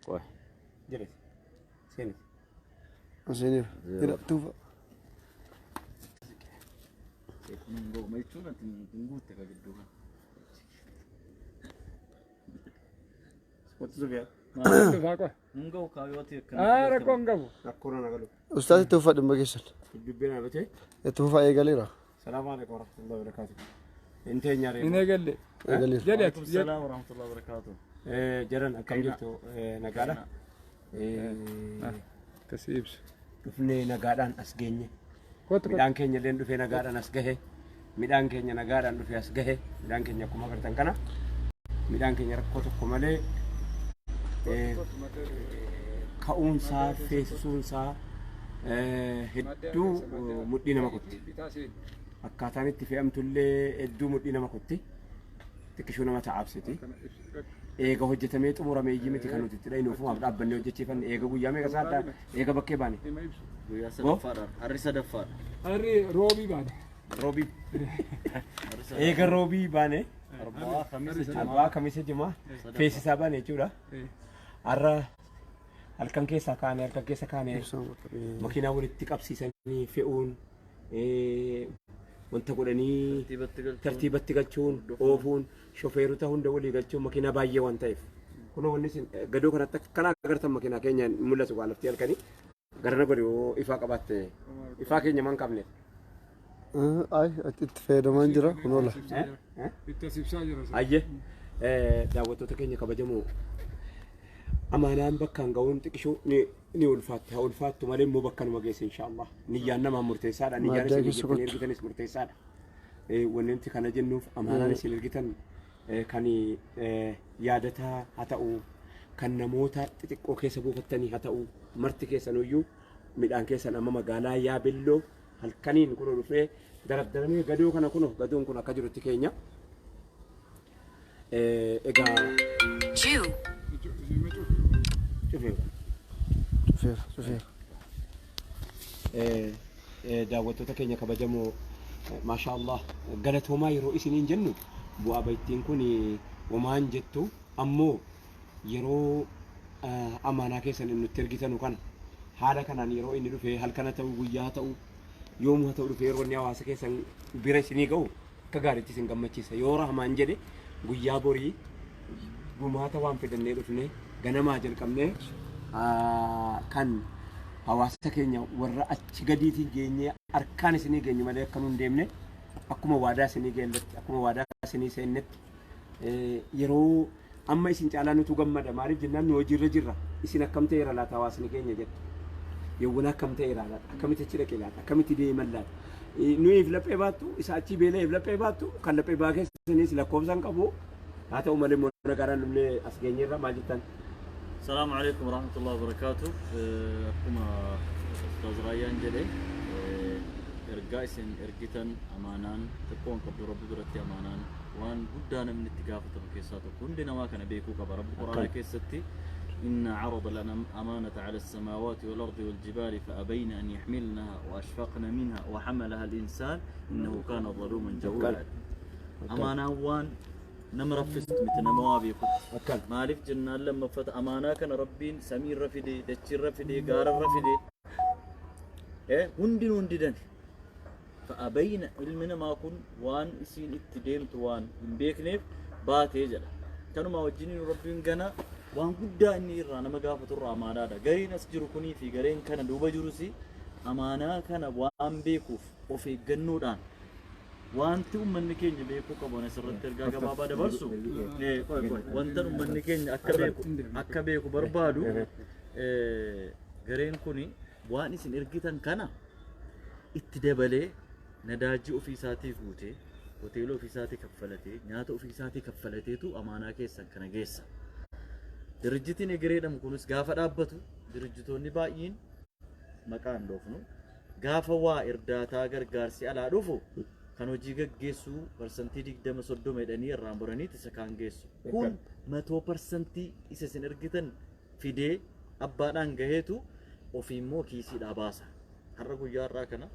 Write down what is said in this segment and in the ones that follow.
Qoy. Jedheti. Seeniti. Seeniif. Jedha tuufa. Kun hin ga'u jechuun ati hin guutte ka gidduu kana. Kottu Sufiyaa. Dhufaa qoy. Hin ga'u kaayyootii Aa rakkoo hin qabu. Rakkoo na galu. Ustaaz itti uffadhu dhimma keessan. Dubbiin dhaabatee. Itti fufaa eegaleera. Salaamu alaikum warahmatullahi wabarakatuh. Hin teenyaa Hin reefu. eegalle. Eegaleera. Jedhi ati. Waalaikum Jedhi. salaam warahmatullahi wabarakatuh. Jaran akkam jirtu nagaadha. Akkasii ibsu. Dhufnee nagaadhaan as geenye. Kottu kottu. Midhaan keenya illee dhufee nagaadhaan as gahe. Midhaan keenya nagaadhaan dhufee as gahe. Midhaan keenya akkuma agartan kana. Midhaan keenya rakkoo tokko malee ka'uunsaa feesisuunsaa hedduu mudhii nama kutti. Bitaa seeni. Akkaataan itti fe'amtullee hedduu mudhii nama kutti. Xiqqishuu nama ta'aabsiti. Kana ibsu. Eega hojjetamee xumurame iyyii miti kan nuti itti dhayinu ofumaaf dhaabbannee hojjechiifanne eega guyyaa meeqa saadhaa eega bakkee baane. Hima ibsu. Guyyaa sadaffaadha. Harri sadaffaadha. Harri roobii baane. Roobii. Harri sadaffaadha. Eega roobii baane. Arba'aa, Khamiisa, Jumaa. Arba'aa Khamiisa Jumaa feesisaa baane jechuudha. Har'a halkan keessaa kaane halkan keessa kaane makiinaa walitti qabsiisanii fe'uun wanta godhanii Tartiibatti galchuun. tartiibatti galchuun oofuun shofeerota hunda walii galchuun makiinaa baay'ee waan ta'eef. Kunoo wanni isin gadoo kanatti akkana agartan makiinaa keenya hin mul'atu waa lafti halkanii. Garana godhi yoo ifaa qabaatte ifaa keenya man qabneef. Ay itti fayyadamaa jira kun oola. Itti as ibsaa jira. Ayye daawwattoota keenya kabajamoo amaanaan bakkaan ga'uun xiqishuu ni ni ulfaatti haa ulfaattu malee immoo bakka numa geesse inshaallah niyyaan namaa murteessaadha niyyaan Maaddaa isin keessa jettanii kottu. ergitanis murteessaadha wanni nuti kana jennuuf amaanaan isin ergitan kan yaadataa haa ta'u kan namoota xixiqqoo keessa buufattanii haa ta'u marti keessanuyyuu midhaan keessan amma magaalaa Yaabelloo halkaniin kunoo dhufee daraddaramee gadoo kana kunoo gadoon kun akka jirutti keenya. Egaa cufee. Cufeera cufeera. Daawwattoota keenya kabajamoo maashaa Allah galatoomaa yeroo isiniin jennu bu'aa bayittiin kun homaan jettu ammoo yeroo amaanaa keessan nutti ergitanu kana haala kanaan yeroo inni dhufee halkana ta'u guyyaa ta'u yoomuu haa ta'u dhufee yeroo inni hawaasa keessan bira isinii ga'u akka gaariitti isin gammachiisa yoo rahmaan jedhe guyyaa borii gumaata waan fidannee dhufne ganamaa jalqabnee kan hawaasa keenya warra achi gadiitiin geenyee harkaan isinii geenyu malee akka nu hin deemne akkuma waadaa isinii geenyetti akkuma waadaa isinii seennetti yeroo amma isin caalaa nutu gammada maaliif jennaan nu hojiirra jirra isin akkam ta'eera laata hawaasni keenya jettu yawwan akkam ta'eera laata akkamitti achi dhaqe laata akkamitti deeman laata nuyiif laphee baattu isa achii beela'eef laphee baattu kan laphee baa keessanis lakkoofsa hin qabu haa ta'u malee immoo nagaadhaan dhumnee as geenyeerra maal jettan. Salaamu alaikum warahmatullahi wabarakatuh. Akkuma Ustaaz Raayyaan jedhe ergaa isin ergitan amaanaan xiqqoo hin qabdu Rabbi biratti amaanaan waan guddaa namni itti gaafatamu keessaa tokko hundi namaa kana beekuu qaba. Rabbi Quraana keessatti إن عرض الأمانة على السماوات والأرض والجبال فأبين أن يحملنها وأشفقن منها وحملها الإنسان إنه كان ظلوما جهولا. أمانة وان nama raffistu miti nama waa beekutti. Akkan. Maaliif jennaan lammaffata amaanaa kana Rabbiin samiirra fide, dachiirra fide, gaararra fide. Hundinuu hin didan. Fa'abayna ilmi namaa kun waan isiin itti deemtu waan hin beekneef baatee jedha. Kanuma wajjiniin Rabbiin gana waan guddaa inni irraa nama gaafatu irraa amaanaadha. Gareen as jiru kunii fi gareen kana duuba jirus amaanaa kana waan beekuuf of eeggannoodhaan Wanti uummanni keenya beekuu qabu ani asirratti ergaa gabaabaa dabarsu qoy qoy wanta uummanni keenya akka beeku akka beeku barbaadu gareen kuni waan isin ergitan kana itti dabalee nadaajii ofii isaatii guutee hoteela ofii isaatii kaffalatee nyaata ofii isaatii kaffalateetu amaanaa keessan kana geessa. Dirijjitiin egeree jedhamu kunis gaafa dhaabbatu dirijjitoonni baay'een maqaa hin dhoofnu. Gaafa waa irdaataa gargaarsi alaa dhufu kan hojii gaggeessuu parsantii 20 30 jedhanii irraan muraniit isa kaan geessu. Kun matoo parsantii isa isin ergitan fidee abbaadhaan gaheetu ofii immoo kiisiidhaa baasa. Har'a guyyaa har'aa kana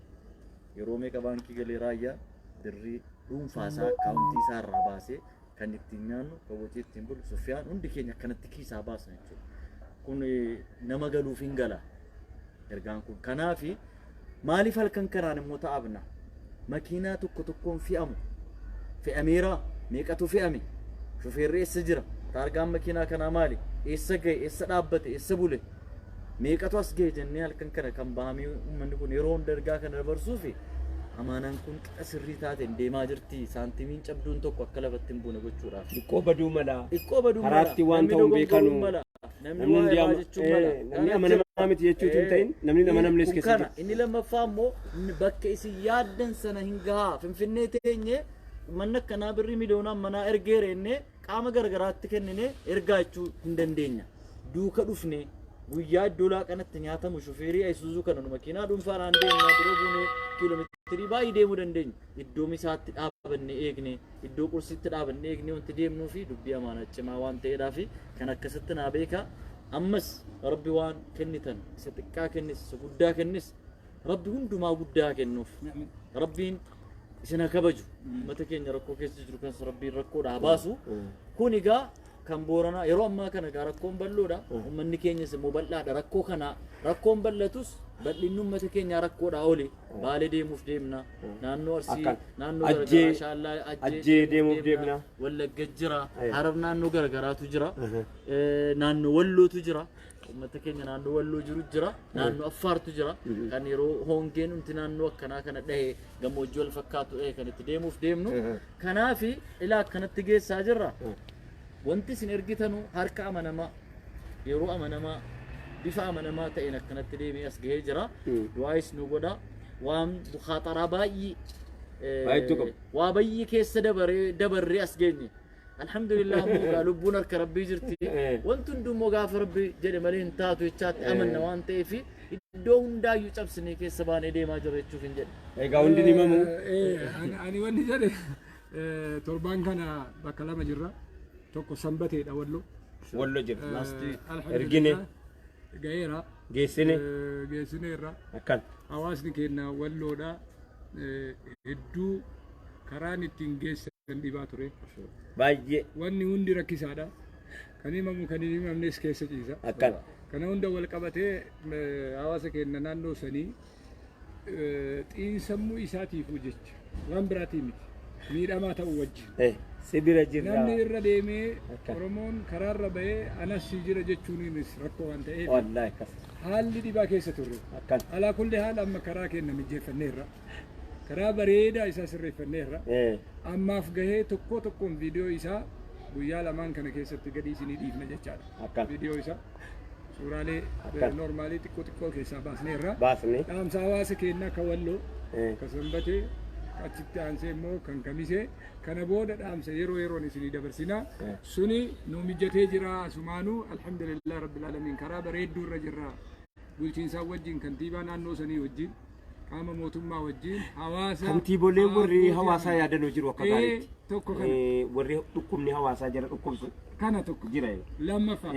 yeroo meeqa baankii galee raayyaa birrii dhuunfaasaa akkaawuntii isaa irraa baasee kan ittiin nyaannu kan wacii ittiin bulu Sufiyaan hundi keenya akkanatti kiisaa baasna jechuudha. Kun nama galuuf hin gala ergaan kun. Kanaafi maaliif halkan kanaan immoo ta'abna? Makiinaa tokko tokkoon fe'amu. Fe'ameera, meeqatu fe'ame? Shofeerri eessa jira? Taargaan makiinaa kanaa maali? Eessa ga'e? Eessa dhaabbate? Eessa bule? Meeqatu as ga'e jennee halkan kana kan bahamee uummanni kun yeroo hunda ergaa kana dabarsuufi amaanaan kun qixa sirrii taateen deemaa jirti. Saantimiin cabduun tokko akka lafatti hin buune gochuudhaaf. Xiqqoo baduu mala. Xiqqoo baduu mala. Karaatti waan Namni ta'uun dogongoruu beekanu. mala. Namni Namni waa hundi irraa jechuun mala. namni Kana amanamaa miti jechuutu hin ta'in namni nama namnes Kun keessa kana jira. inni lammaffaa immoo bakka isin yaaddan sana hin gahaa. Finfinnee teenye manni akkanaa birrii miliyoonaan manaa ergeera jennee qaama garagaraatti kennine ergaa jechuu hin dandeenya. Duuka dhufne guyyaa iddoo laaqanatti nyaatamu shufeerii Ayisuuzuu kana nu makiinaa dhuunfaadhaan deemnaa dura buunee kiiloomeetirii baay'ee deemuu dandeenya. Iddoo misaatti dhaabanne eegne, iddoo qursiitti dhaabanne eegne wanti deemnuu fi dubbii amaanaa cimaa waan ta'eedhaa fi kan akkasitti naa beeka. Ammas Rabbi waan kennitan isa xiqqaa kennis isa guddaa kennis Rabbi hundumaa guddaa kennuuf. Rabbiin isin haa kabaju. Uummata keenya rakkoo keessa jiru kanas Rabbiin rakkoodhaa haa baasu. Kun egaa kan Booranaa yeroo ammaa kana egaa rakkoon bal'oodha. Uummanni keenyas immoo bal'aadha. Rakkoo kana rakkoon bal'atus bal'inni uummata keenyaa rakkoodhaa oli. Baalee deemuuf deemna. Naannoo Arsii, Akkan. naannoo Ajjee- garagaraa Shaallaa Ajjee deemuuf deemna. Wallagga jira. Aye. Harar naannoo garagaraatu jira. Naannoo Wallootu jira. Uummata keenya naannoo Walloo jiru jira. Naannoo Affaartu jira. Kan yeroo hongeen nuti naannoo akkanaa kana dhahe gammoojjii wal fakkaatu dhahe kan itti deemuuf deemnu. Kanaafi ilaa akkanatti geessaa jirra. Wanti isin ergitanu harka amanamaa, yeroo amanamaa, bifa amanamaa ta'een akkanatti deemee as gahee jira. Du'aayis nu godha. Waan mukhaaxaraa baay'ee Baay'eetu qabu. waa baay'ee keessa dabaree dabarree as geenye. Alhamdulillah immoo egaa lubbuun harka Rabbii jirti. Wanti hunduu immoo gaafa Rabbi jedhe malee hin taatu jechaatti amanna waan ta'eef iddoo hundaayyuu cabsinee keessa baanee deemaa jirra jechuuf hin jedhe. Egaa hundi ni himamu. Ani wanni jedhe torbaan kana bakka lama jirra. Tokko Sanbateedha Walloo. Wallo jira. Alhamdulillah. Ergine. Gaheera. Geessine. Geessineerra. Akkan. Hawaasni keenya Walloodha. Hedduu karaan ittiin geessan dhibaa ture. Baay'ee. Wanni hundi rakkisaadha. Kan himamu kan hin himamnes keessa ciisa. Akkan. Kana hunda wal qabatee hawaasa keenya naannoo sanii xiinsammuu isaatiifuu jecha waan biraatii miti miidhamaa ta'uu wajjin. Si bira jirra. Namni irra deemee Akka. Oromoon karaarra bahee anas si jira jechuunis rakkoo waan ta'eef Wallaahi akkas. haalli dhibaa keessa turre. Akkan. Alaa kulli haal amma karaa keenya mijjeeffanneerra. Karaa bareedaa isaa sirreeffanneerra. Ammaaf gahee tokko tokkoon viidiyoo isaa guyyaa lamaan kana keessatti gadi isinii dhiifna jechaadha. Akkan. Viidiyoo isaa suuraalee Akkan. noormaalii xiqqoo xiqqoo keessaa baasneerra. Baasne. Dhaamsa hawaasa keenyaa kan Walloo, kan Sanbatee, achitti aansee immoo kan Kamisee, kana booda dhaamsa yeroo yeroon isinii dabarsina. Suni nu mijatee jira asumaanuu alhamdulillah rabbil alamiin karaa bareedduu irra jirra. Bulchiinsaa wajjin, kantiibaa naannoo sanii wajjin, qaama mootummaa wajjin, hawaasa. Kantiiboleen warri abbootii hawaasaa amantaa. yaadanoo jiru akka gaariitti. Tokko kana. Warri dhukkubni hawaasaa jala dhukkubsu Kana tokko. jira. Lammaffaa.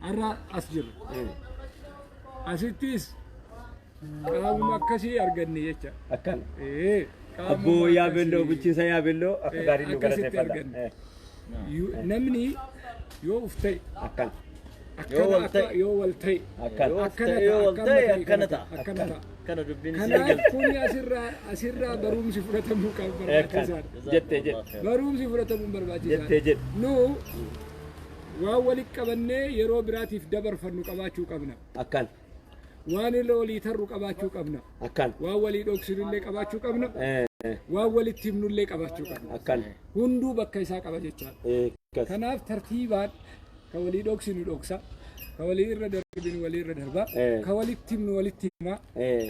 Har'a as jirra. Asittis qaamuma akkasii arganne jecha. Akkana. Qaamuma Abboo Yaabelloo akkasii. bulchiinsa Yaabelloo akka gaarii nu Akkasitti galateeffadha. arganne. Namni yoo uf ta'e Akkana. akkana Yoo wal akka ta'e. yoo wal ta'e Akkana. Yoo akkana ta'e, yoo ta'a wal akkana ta'e, ta'e akkana kana ta'a. ta'a akkana ta'a. Kana dubbiin isin Kanaaf galti. kuni asirraa barumsi fudhatamuu qabu barbaachisaadha. Jettee jette. Barumsi fudhatamuun barbaachisaadha. Jettee jette. Nu waan walitti qabannee yeroo biraatiif dabarfannu qabaachuu qabna. Akkan. Waan irra walii tarru qabaachuu qabna. Akkan. Waan walii dhoksinullee qabaachuu qabna. Waan walitti himnullee qabaachuu qabna. Akkan. Hunduu bakka isaa qaba jechaadha. Akkas. Kanaaf tartiibaan ka walii dhoksinu dhoksa, ka walii irra darbinu walii irra darba, ka walitti himnu walitti hima,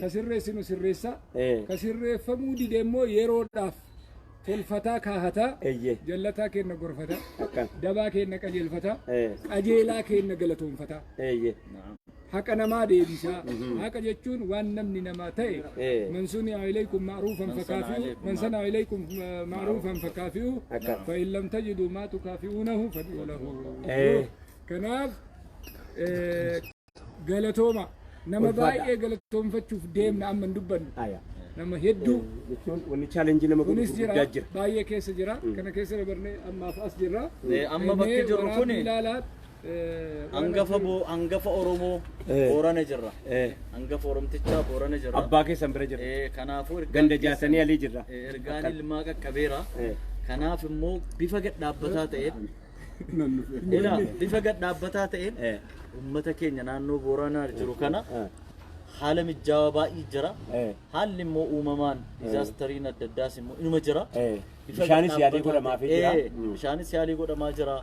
ka sirreessinu sirreessa, ka sirreeffamuu dide immoo yeroodhaaf tolfataa kaahataa, jallataa keenna gorfataa, Akkan. dabaa keenna qajeelfataa, qajeelaa keenna galatoonfataa. Haqa namaa deebisaa. Haqa jechuun waan namni namaa ta'e. Man suni'a ilaykum ma'ruufan Man sana'a fakaafi'u, ilaykum man sana'a ilaykum ma'ruufan fakaafi'u, Akkan. fa in lam tajidu maa tukaafi'uunahu fad'uu lahu. Kanaaf galatooma. Nama Ulfaadha. baay'ee galatoonfachuuf deemna amma hin dubbannu. Aya. Nama hedduu. Jechuun wanni chaalenjii nama godhu Kunis jira, gurguddaa jira. baay'ee keessa jira. Kana keessa dabarnee ammaaf as jirra. Amma bakki Mee jirru waraabbii kuni ilaalaa. Hangafa Oromoo Boorana jirra. Hangafa Oromtichaa Boorana jirra. Abbaa keessan bira jirra. Kanaafuu ergaan Ganda jaatanii alii jirra. Ergaan ilmaa qaqqabeera. Kanaaf immoo bifa gad dhaabbataa ta'een bifa gad dhaabbataa ta'een uummata keenya naannoo Booranaa jiru kana haala mijaawaa baay'ee jira. Haalli immoo uumamaan diizaastariin adda addaas immoo inuma jira. Bishaanis yaalii godhamaafii jira. Bishaanis yaalii godhamaa jira.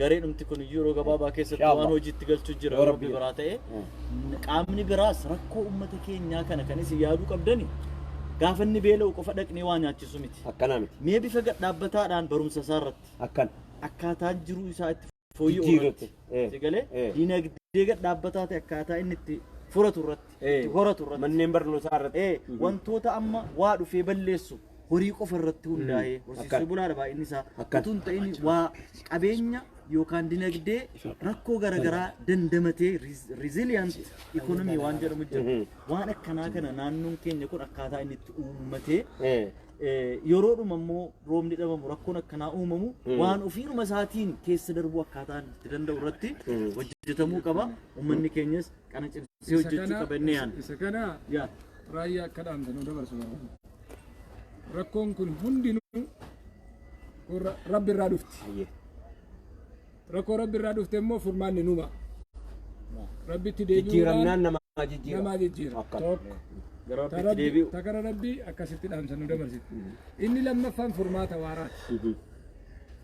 Gareen dhumti kun yeroo gabaabaa keessatti waan hojiitti galchuu jira yeroo biraa ta'e. Qaamni biraas rakkoo uummata keenyaa kana kan isin yaaduu qabdani gaafa inni beela'u qofa dhaqnee waa nyaachisu miti. Akkanaa miti. Mee bifa gad dhaabbataadhaan barumsa isaa irratti. Akkana. Akkaataan jiruu isaa itti fooyya'u irratti. Sigalee dinagdee gad dhaabbataa ta'e akkaataa inni itti furatu irratti. Itti horatu irratti. Manneen barnootaa irratti. Wantoota amma waa dhufee balleessu horii qofa irratti hundaa'ee horsiisee bulaadha baay'inni isaa. Utuu hin ta'in waa qabeenya yookaan dinagdee rakkoo garaagaraa dandamatee resilient economy waan jedhamu jira. Waan akkanaa kana naannoon keenya kun akkaataa inni itti uummatee yeroodhuma immoo roobni dhabamu rakkoon akkanaa uumamu waan ofiidhuma isaatiin keessa darbuu akkaataa itti danda'u irratti hojjetamuu qaba. Uummanni keenyas kana cimsee hojjechuu qaba inni yaadna. Isa kana raayyaa akka dhaamsa nu dabarsu. Rakkoon kun hundinuu rabbi irraa dhufti. Rakkoo rabbi irraa dhufte immoo furmaanni numa. Rabbitti deebi'uudhaan jijjiiramnaan namaa jijjiira. Namaa jijjiira. Tokko. Gara rabbitti deebi'u. Takara rabbii akkasitti dhaamsa nu dabarsiti. Inni lammaffaan furmaata waaraati.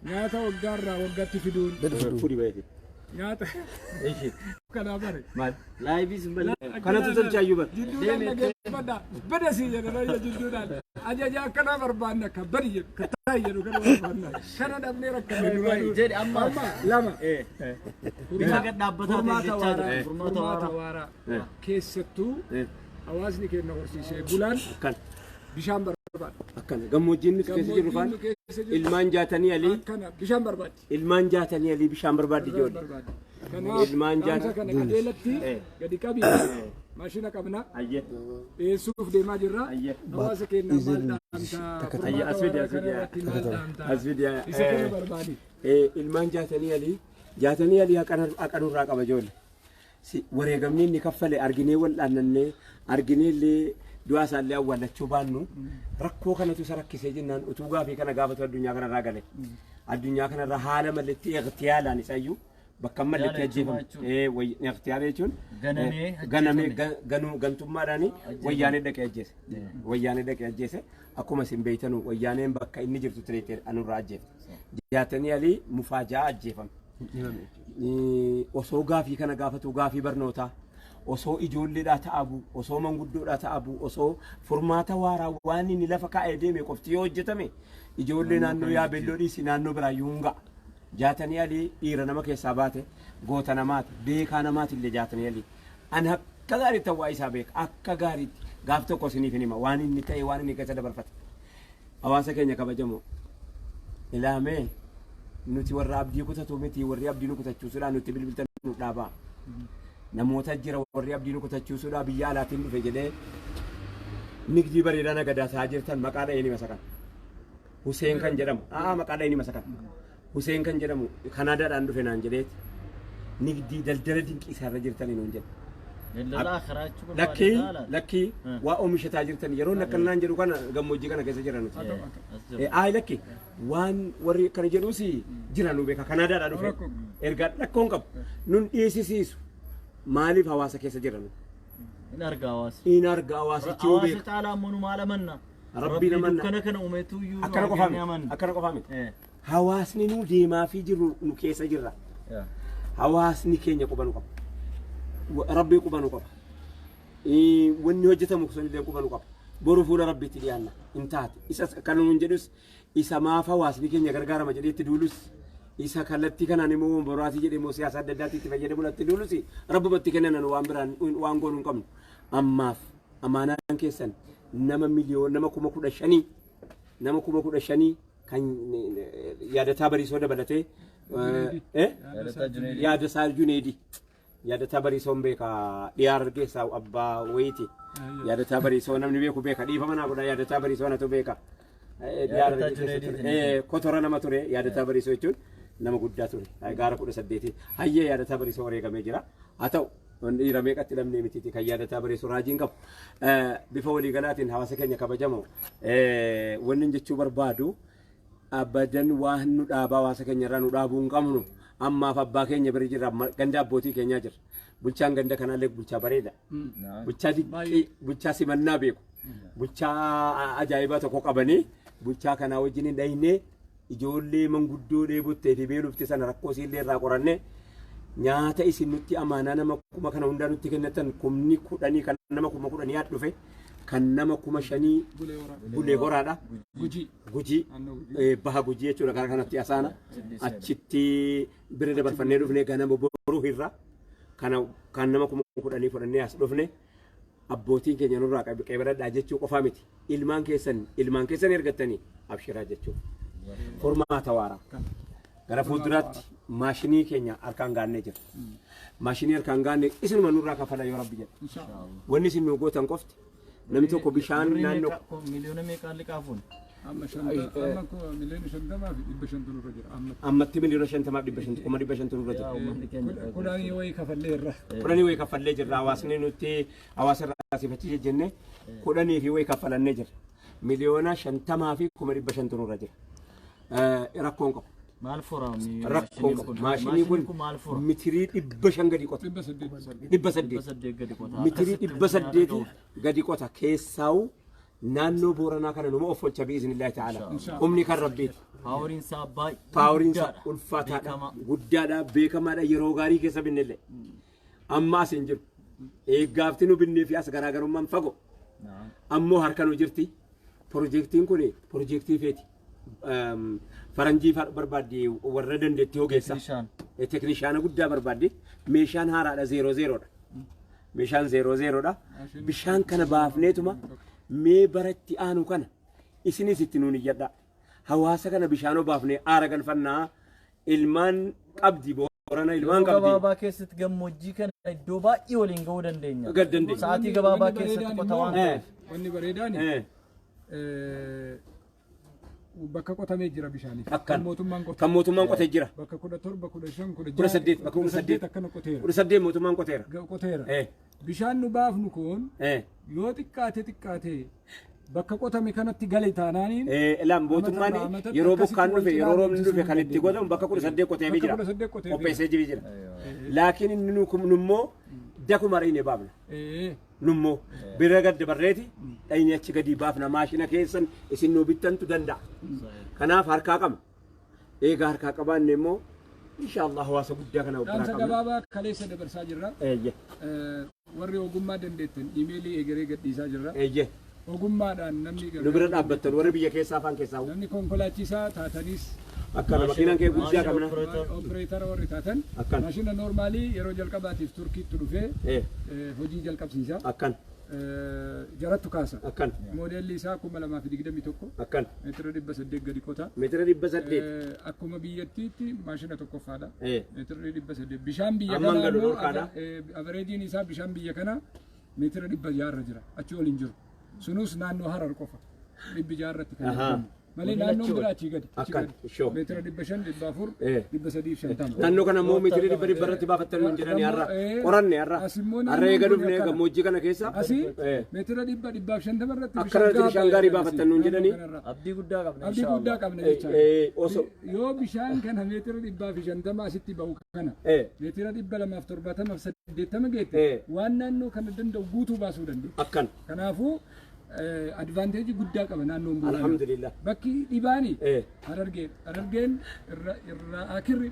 Nyaata waggaarraa waggaatti fiduun. Fuudhi baay'ee. Nyaata. Kanaa bare. Maal? Laayiviis hin balleessu. Kanatu tolchaayyuu bara. Jidduudhaan dhageeffadha. Bada sii jedha raayyaa jidduudhaan. Ajaja akkanaa barbaanna kan badi jedhu kan taa'i jedhu kana barbaanna. Kana dhabnee rakkanne duraa. Jedhi amma. Amma lama. Bifa gad dhaabbataa ta'e jechaa jira. Furmaata waaraa. Keessattuu hawaasni keenya horsiisee bulaan bishaan barbaada. Akkana gammoojjiin nuti keessa jirru faan ilmaan jaatanii alii. Akkana bishaan barbaaddi. Ilmaan jaatanii alii bishaan barbaaddi ijoollee. Kanaaf dhaamsa kana qajeelatti gadi qabi. Maashina qabna. Dhiyeessuuf deemaa jirra. Hawaasa keenya maal dhaamta? Furmaata waaraa kana irratti maal dhaamta? Isa kana barbaadi. Ilmaan jaatanii alii jaatanii alii haqanurraa qaba ijoollee. Wareegamni inni kaffale arginee wal dhaannannee arginee illee du'aa isaallee awwaallachuu baannu rakkoo kanatu isa rakkisee jennaan utuu gaafii kana gaafatu addunyaa kanarraa gale. Addunyaa kanarraa haala malletti iqtiyaalaan isayyuu bakka malletti ajjeefamu. Iqtiyaala jechuun ganamee ganuu gantummaadhaan wayyaanee dhaqee ajjeese. Wayyaanee dhaqee ajjeese akkuma isin beeytanu wayyaaneen bakka inni jirtu tireettee anurraa ajjeefte. Jaatanii alii mufaajaa ajjeefame. Osoo gaafii kana gaafatu gaafii barnootaa osoo ijoolleedhaa ta'abu osoo manguddoodhaa ta'abu osoo furmaata waaraa waan inni lafa kaa'ee deeme qofti yoo hojjetame ijoollee naannoo yaabelloo dhiisi naannoo biraayyuu hin ga'a. Jaatanii alii dhiira nama keessaa baate goota namaati beekaa namaati illee jaatanii alii. Ani akka gaariitti waa isaa beeka akka gaariitti gaaf tokko isiniif hin hima waan inni ta'e waan inni keessa dabarfate. Hawaasa keenya kabajamoo ilaamee nuti warra abdii kutatu miti warri abdii nu kutachiisuudhaan nutti bilbiltan nu dhaabaa. Namoota jira warri abdii nu kutachiisuudhaan biyya alaatiin dhufe jedhee nigdii bareedaa nagadaa ta'aa jirtan maqaa dha'ee ni masakan. Huseen kan jedhamu maqaa dha'ee ni masakan. Huseen kan jedhamu Kanaadaadhaan dhufe naan jedheeti nigdii daldala dinqii isaarra jirtanii nuun jedhe. Lakkii lakkii waa oomishataa jirtan yeroo akkanaan jedhu kana gammoojjii kana keessa jira nuti. Ayi lakki waan warri akkana jedhus jira nu beeka Kanaadaadhaa dhufe ergaa rakkoon qabu nun dhiisisiisu maaliif hawaasa keessa jira nu. In arga hawaasa. In arga hawaasichi yoo beeka. Hawaasa caalaa ammoo nu maal amanna? Rabbiin amanna. Dukkana kana uumetu iyyuu Akkana qofaa miti. Akkana qofaa miti. Hawaasni nu deemaa fi jiru nu keessa jirra. Hawaasni keenya quba nu qaba. Rabbii quba nu qaba. Wanni hojjetamu sunillee quba nu qaba. Boru fuula Rabbiitti dhiyaanna. Hin taate. Isa kan nuun jedhus isa maaf hawaasni keenya gargaarama jedhee itti duulus isa kallattii kanaan immoo boraatii jedhee immoo siyaasa adda addaatti itti fayyadamuun itti duulus rabbumatti kennan waan biraan waan goonuu hin qabnu. Ammaaf amaanaan keessan nama miliyoona nama 15,000 nama 15,000 kan yaadataa bariisoo dabalatee yaadasaa Juneedi. Yaadataa bariisoon beeka dhiyaar keessaa abbaa wayiiti. Yaadataa bariisoo namni beeku beeka dhiifama naa godha yaadataa bariisoo natu beeka. Kotora nama ture yaadataa bariisoo jechuun Nama guddaa ture. Gaara 18 hayyee Yaadataa Bariisoo wareegamee jira. Haa ta'u, dhiira meeqatti dhabnee mitiiti kan Yaadataa Bariisoo raajiin qabu. Bifa waliigalaatiin hawaasa keenya kabajamoo, wanni jechuu barbaadu, abadan waan nu dhaabaa hawaasa keenya irraa nu dhaabuu hin qabnu. Ammaaf abbaa keenya bira jirra, ganda abbootii keenyaa jira. Bulchaan ganda kanaallee bulchaa bareeda. Bulchaa dinqii, bulchaa simannaa beeku. Bulchaa ajaa'ibaa tokko qabanii, bulchaa kanaa wajjin hin dhahinee, ijoollee manguddoo dheebottee fi beelofte sana rakkoo isiillee irraa qorannee, nyaata isin nutti amaanaa nama kuma kana hundaa nutti kennatan, 10,000 kan nama 10,000 haa dhufe, kan nama 5,000 Bulee Horaadha. Gujii. Gujii, baha Gujii jechuudha, gara kanatti asaana achitti bira dabarfannee dhufne. Ganama boruu irra kana kan nama 10,000 fudhannee as dhufne. Abbootiin keenya nurraa qeebaladhaa jechuu qofaa miti, ilmaan keessan, ilmaan keessan ergattanii abshiraa jechuuf. Furmaata waaraa gara fuulduraatti maashinii keenya harkaan gaannee jira. Maashinii harkaan gaannee isinuma nurraa kafala yoo Rabbi jedhe. Wanni isin nu gootan qofti, namni tokko bishaan naannoo Miliyoona meeqaan liqaa fuune? Amma amma 50,500,000 nurra jira amma. Ammatti 50,500,000, 500,000 nurra jira. Kudhanii wayii kafallee irra. Kudhanii wayii kaffallee jirra. Hawaasni nutti hawaasa irraa sifachiise jenne, kudhanii fi wayii kaffalannee jirra. 50,500,000 nurra jira. Rakkoon qabu. Maal fura? Rakkoon qabu. Maashinii kun maal fura? Mitirii 500 gadi qota. 800. 800. 800 gadi qota. Mitirii 800 gadi qota. Keessaa'u naannoo Booranaa kana numa of olcha bi'iznillaahi ta'ala. Humni kan Rabbiiti. Poweriin isaa baay'ee Poweriin isaa guddaadha. ulfaataadha. Beekamaa. Guddaadha. Beekamaadha. Yeroo gaarii keessa binnellee. Amma as hin jiru. Eeggaafti nu binnee fi as garaagarummaan fagoo. Ammoo harka nu jirti. Piroojeektiin kun piroojeektii feeti. Faranjii barbaaddi, warra dandeettii ogeessa. Teeknishaan. Teeknishaana guddaa barbaaddi. Meeshaan haaraadha, zero zerodha. Meeshaan zero zerodha. Bishaan kana baafneetuma mee baratti aanu kana isinis itti nuun iyyadha. Hawaasa kana bishaan obaafnee aara galfannaa, ilmaan qabdi Boorana, ilmaan Yeroo qabdi. gabaabaa keessatti gammoojjii kana iddoo baay'ee waliin ga'uu dandeenya. Gad dandeenya. Sa'aatii gabaabaa Wanni keessatti bareedaan qota waan immoo- ta'eef. Wanni bareedaan bakka qotamee jira bishaaniif. Akkan. Kan mootummaan qote. Kan mootummaan qotee jira. Bakka 17, 15, 16. 18, bakka 18. Akkana qoteera. 18 mootummaan qoteera. Qoteera. Bishaan nu baafnu kun yoo xiqqaate xiqqaate bakka qotame kanatti gale taanaaniin Ilaan mootummaan amatatti yeroo akkasitti bokkaan dhufe, wal yeroo cinaa roobni dhufe kan itti dandeenya. godhamu bakka 18 qoteefii Bakka jira. 18 qoteefii. Qopheessee jira. Laakiin inni nu nummoo dakuma dhayne baafna. Nummoo bira gad dabarreeti dhayne achi gadi baafna, maashina keessan isin nu bittantu danda'a. Kanaaf harkaa qabna. Eegaa harkaa qabaanne immoo inshaallah hawaasa guddaa kana of biraa Dhaamsa qabna. gabaabaa kaleessa dabarsaa jirra. Warri ogummaa dandeettan imeelii egeree gadhiisaa jirra. Ogummaadhaan namni Nu bira dhaabbattan warri biyya keessaa afaan keessaa namni konkolaachisaa taatanis akkana makiinaan kee guddaa qabna. Operator warri taatan Akkan. maashina normaalii yeroo jalqabaatiif Turkiitti dhufee hojii jalqabsiisa. Jarattu kaasa. Moodeelli isaa 2021, meetira 800 gadi qota. Meetira 800. Akkuma biyyattiitti maashina tokkoffaadha. Meetirri 800. Bishaan biyya Amman kanaa galu immoo dhorkaadha. Averageiin isaa bishaan biyya kanaa meetira 600rra jira. Achi ol hin jiru. Sunus naannoo Harar qofa. 600rratti kan argamu. Malee naannoon biraa achii gadi. Achii Akkan, gadi. Ishoo. Meetira 500, 400, 350. Naannoo kana immoo meetirii dhibba dhibba irratti baafattanii hin jedhani har'a. Qoranne har'a. As immoo Har'a naannoon eega kun dhufne akkana. gammoojjii kana keessa. Asii meetira 150 irratti Akkana irratti bishaan gaarii baafattan nuun jedhani. kanarra. Abdii guddaa qabna. Abdii Inshaallah. guddaa qabna jechaadha. Osoo Yoo bishaan kana meetira 150 asitti bahu kana meetira 270 80 geette, waan naannoo kana danda'u guutuu baasuu dandeenya. Akkan. Kanaafuu advantage guddaa qaba naannoon Booranaa. Alhamdulillah. Bakki dhibaani Harargeen. Harargeen irra irra akirri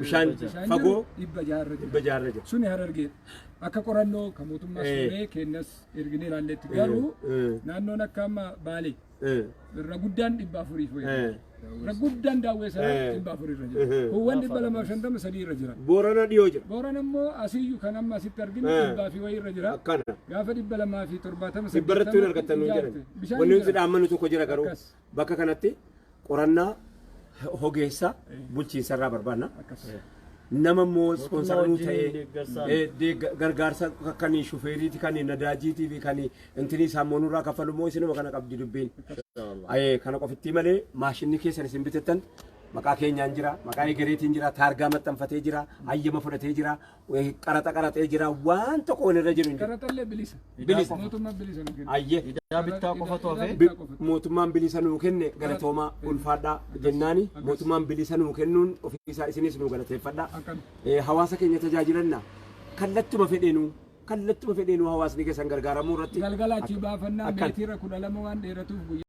Bishaan fagoo jiru 600rra jira. 600rra jira. Suni Harargeen. Akka qorannoo kan mootummaa suuree kennas erginee ilaalletti garuu naannoon akka amma Baalee irra guddaan 400f wayii. Irra guddaan Daawwee sana 400 irra jira. Kuuwwan 250 sadii irra jira. Boorana dhiyoo jira. Booran immoo asiyyuu kan amma asitti arginu dhibbaa fi wayii irra jira. Akkana. Gaafa 270 Dhibba irratti hin argattan nuun jedhan. Wanni nuti dhaammannu tokko jira garuu, bakka kanatti qorannaa hogeessa bulchiinsa irraa barbaanna. Nama immoo sponsor nuu wajjin ta'ee deeggarsaan. Gargaarsa kan shufeeriiti, kan nadaajiitii fi kan intinii isaa immoo nurraa kaffalu immoo isinuma kana qabdi dubbiin. Kana qofittii malee maashinni keessan isin bitattan Maqaa keenyaan jira, maqaa egereetiin jira, taargaa maxxanfatee jira, hayyama fudhatee jira, qaraxa qaraxee jira, waan tokko walirra jiru hin jiru. Qaraxallee bilisa. Bilisa. Mootummaan bilisa nu kenna. Ayyee. Idaa bittaa qofatu hafe. Bittaa qofatu. Mootummaan bilisa nuu kenne, galatoomaa, ulfaadhaa jennaani. Mootummaan bilisa nuu kennuun ofiisaa isinis nuu galateeffadhaa. Akkana. Hawaasa keenya tajaajilanna, kallattuma fedheenuu hawaasni keessan gargaaramuu irratti. Galgala achii baafannaa Akkana. meetira 12 waan dheeratuuf guyyaa.